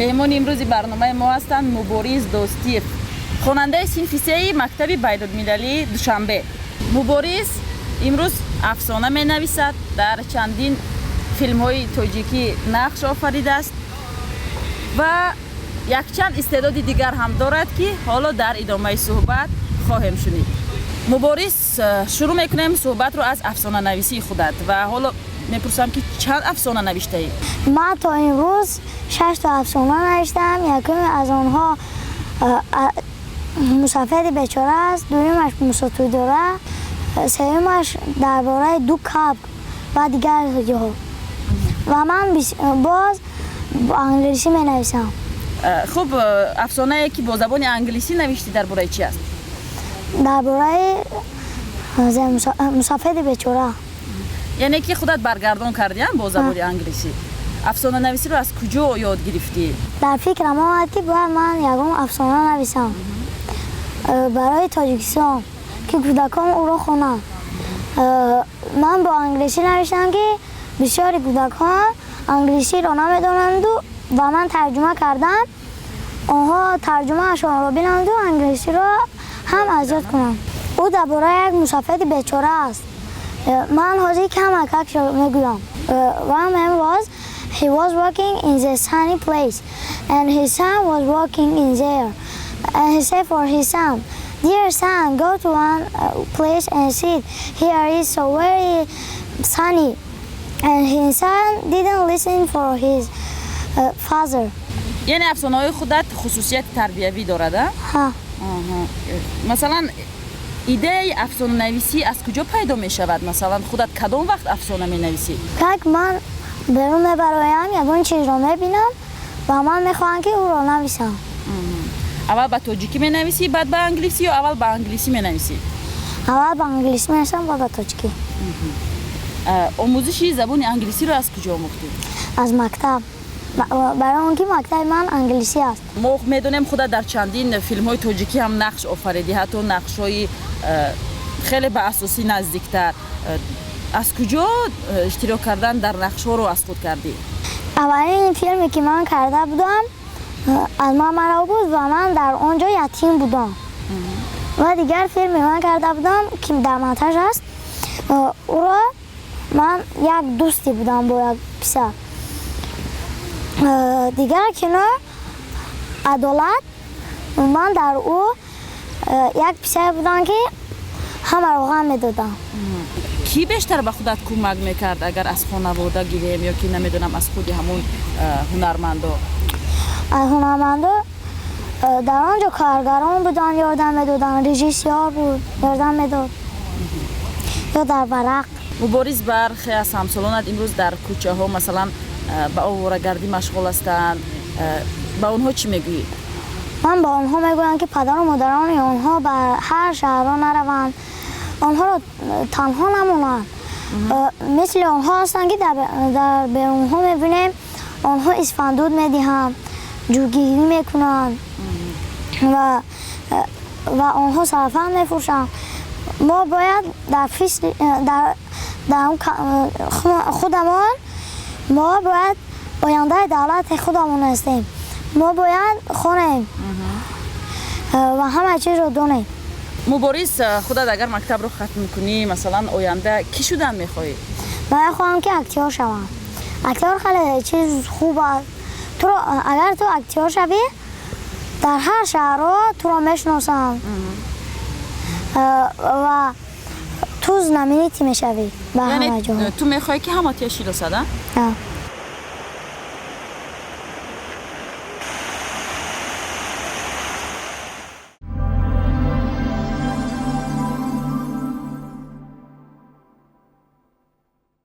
Меҳмони имрӯзи барномаи мо ҳастанд Мубориз Достиев, хонандаи синфи сеи мактаби байнулмилалии Душанбе. Мубориз имрӯз афсона менависад, дар чандин филмҳои тоҷикӣ нақш офаридааст ва якчанд истеъдоди дигар ҳам дорад, ки ҳоло дар идомаи суҳбат хоҳем шунид. Мубориз, шурӯъ мекунем суҳбатро аз афсонанависии худат ва ҳоло мепурсам, ки чанд афсона навиштаӣ? Ман то имрӯз шашто афсона навиштам. Якуми аз онҳо «Мусафеди бечора» аст, дуюмаш «Мусотуйдора», сеюмаш дар бораи ду кабк ва дигар ҷоҳо. Ва ман боз бо англисӣ менависам. Хуб, афсонае, ки бо забони англисӣ навиштӣ, дар бораи чи аст? Дар бораи мусафеди бечора. Яъне ки худат баргардон кардиам бо забони англисӣ. Афсонанависиро аз куҷо ёд гирифтӣ? Дар фикрам омад, ки бояд ман ягон афсона нависам барои Тоҷикистон, ки кӯдакон ӯро хонанд. Ман бо англисӣ навиштам, ки бисёри кӯдакон англисиро намедонанду ва ман тарҷума кардам, онҳо тарҷумаашонро бинанду англисиро ҳам аз ёд кунанд. Ӯ дар бораи як мусафеди бечора аст. Ман ҳозир камакакшо мегӯям. One man was he was working in the sunny place, and his son was working in there, and he said for his son, "Dear son, go to one place and sit. Here is so very sunny." And his son didn't listen for his father. Яъне афсонаҳои худат хусусияти тарбиявӣ дорад, а? Ҳа. Масалан, идеяи афсонанависӣ аз куҷо пайдо мешавад? Масалан, худат кадом вақт афсона менависӣ? Как ман берун мебароям, ягон чизро мебинам ва ман мехоҳам, ки ӯро нависам. Аввал ба тоҷикӣ менависӣ, баъд ба англисӣ ё аввал ба англисӣ менависӣ? Аввал ба англисӣ менависам, баъд ба тоҷикӣ. Омӯзиши забони англисиро аз куҷо омӯхтӣ? Аз мактаб, барои он ки мактаби ман англисӣ аст. Мо медонем, худат дар чандин филмҳои тоҷикӣ ҳам нақш офаридӣ, ҳатто нақшҳои хеле ба асосӣ наздиктар. Аз куҷо иштирок кардан дар нақшҳоро аз худ кардӣ? Аввалин филме, ки ман карда будам, «Аз ман маро» буд ва ман дар он ҷо ятим будам. Ва дигар филме ман карда будам, ки дар монтаж аст, ӯро ман як дӯсте будам бо як писар. Дигар кино «Адолат», ман дар ӯ як писаре будам, ки ҳамаро ғам медодам. Кӣ бештар ба худат кӯмак мекард, агар аз хонавода гирем ё ки, намедонам, аз худи ҳамун ҳунармандо? Аз ҳунармандо дар он ҷо коргарон буданд, ёрдам медоданд, режиссёр буд, ёрдам медод, ё дар варақ. Мубориз, бархе аз ҳамсолонат имрӯз дар кӯчаҳо, масалан, ба оворагардӣ машғул ҳастанд. Ба онҳо чӣ мегӯӣ? Ман ба онҳо мегӯям, ки падару модарони онҳо ба ҳар шаҳрҳо нараванд, онҳоро танҳо намонанд. Мисли онҳо ҳастанд, ки дар берунҳо мебинем, онҳо исфандуд медиҳанд, ҷӯгирӣ мекунанд ва онҳо сарфанд мефурӯшанд. Мо бояд дар фисли дар худамон, мо бояд ояндаи давлати худамон ҳастем, мо бояд хонем ва ҳама чизро донем. Мубориз, худат агар мактабро хатм кунӣ, масалан, оянда кӣ шудан мехоҳӣ? Ман мехоҳам, ки актёр шавам. Актёр хеле чиз хуб аст. Туро, агар ту актёр шавӣ, дар ҳар шаҳрҳо туро мешиносанд ва ту знаменитый мешавӣ ба ҳама ҷо. Ту мехоҳӣ, ки ҳама туя шиносад, а?